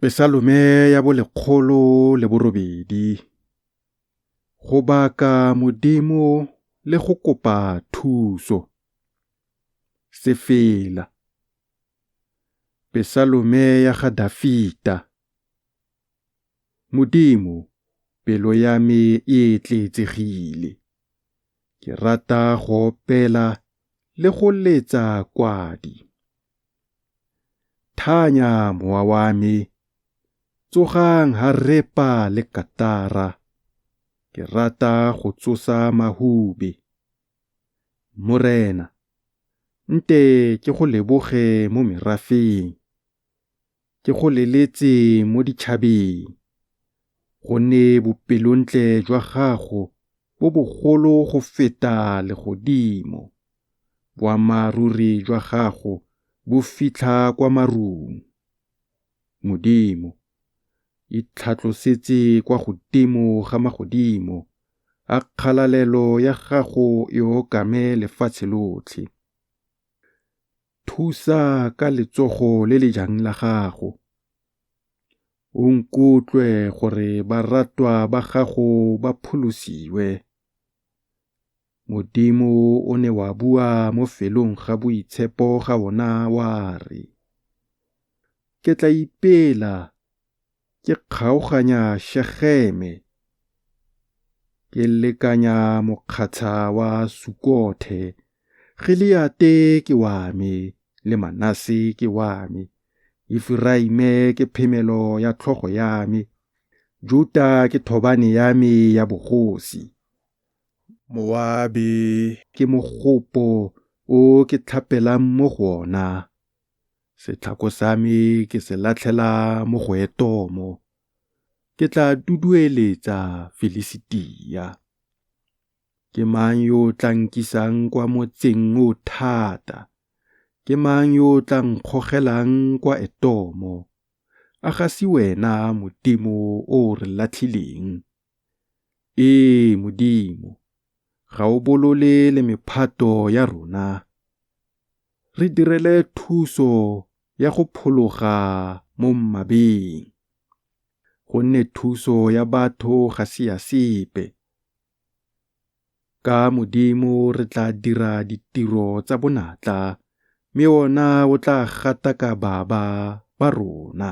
Pesalome ya bo 108. Go baka Modimo le go kopa thuso. Sefela. Pesalome ya ga Dafita. Modimo, pelo ya me e etleetsegile. Ke rata go opela le go letsa kwadi. Thanya mowa wa me, tsogang harepa le katara, ke rata go tsosa mahube. Morena, nte ke go leboge mo merafeng, ke go leletse mo ditšhabeng, gonne bopelontle jwa gago bo bogolo go feta legodimo, boammaaruri jwa gago bo fitlha kwa marung. Modimo, itlhatlosetse kwa godimo ga magodimo, a kgalalelo ya gago e okame lefatshe lotlhe. Thusa ka letsogo le le jang la gago, o nkutlwe gore baratwa ba gago ba pholosiwe. Modimo o ne wa bua mo felong ga boitshepo ga ona wa re, Ke tla ipela ke kgaoganya Šegeme, ke lekanya mokgatsha wa Sukothe. Gileate ke wa me le Manase ke wa me, Eferaime ke phemelo ya tlhogo ya me, Juta ke thobane ya me ya bogosi. Moabe ke mogopo o ke tlhapelang mo go ona, setlhako sa me ke se latlhela mo go Etomo, ke tla dudueletsa Filisitia. Ke mang yo o tla nkisang kwa motseng o o thata? Ke mang yo o tla nkgogelang kwa Etomo? A ga se wena Modimo o o re latlhileng? Ee Modimo, ga o bolole le mephato ya rona. Re direle thuso ya go phologa mo mmabeng, gonne thuso ya batho ga se ya sepe. Ka Modimo re tla dira ditiro tsa bonatla, mme ona o tla gataka baba ba rona.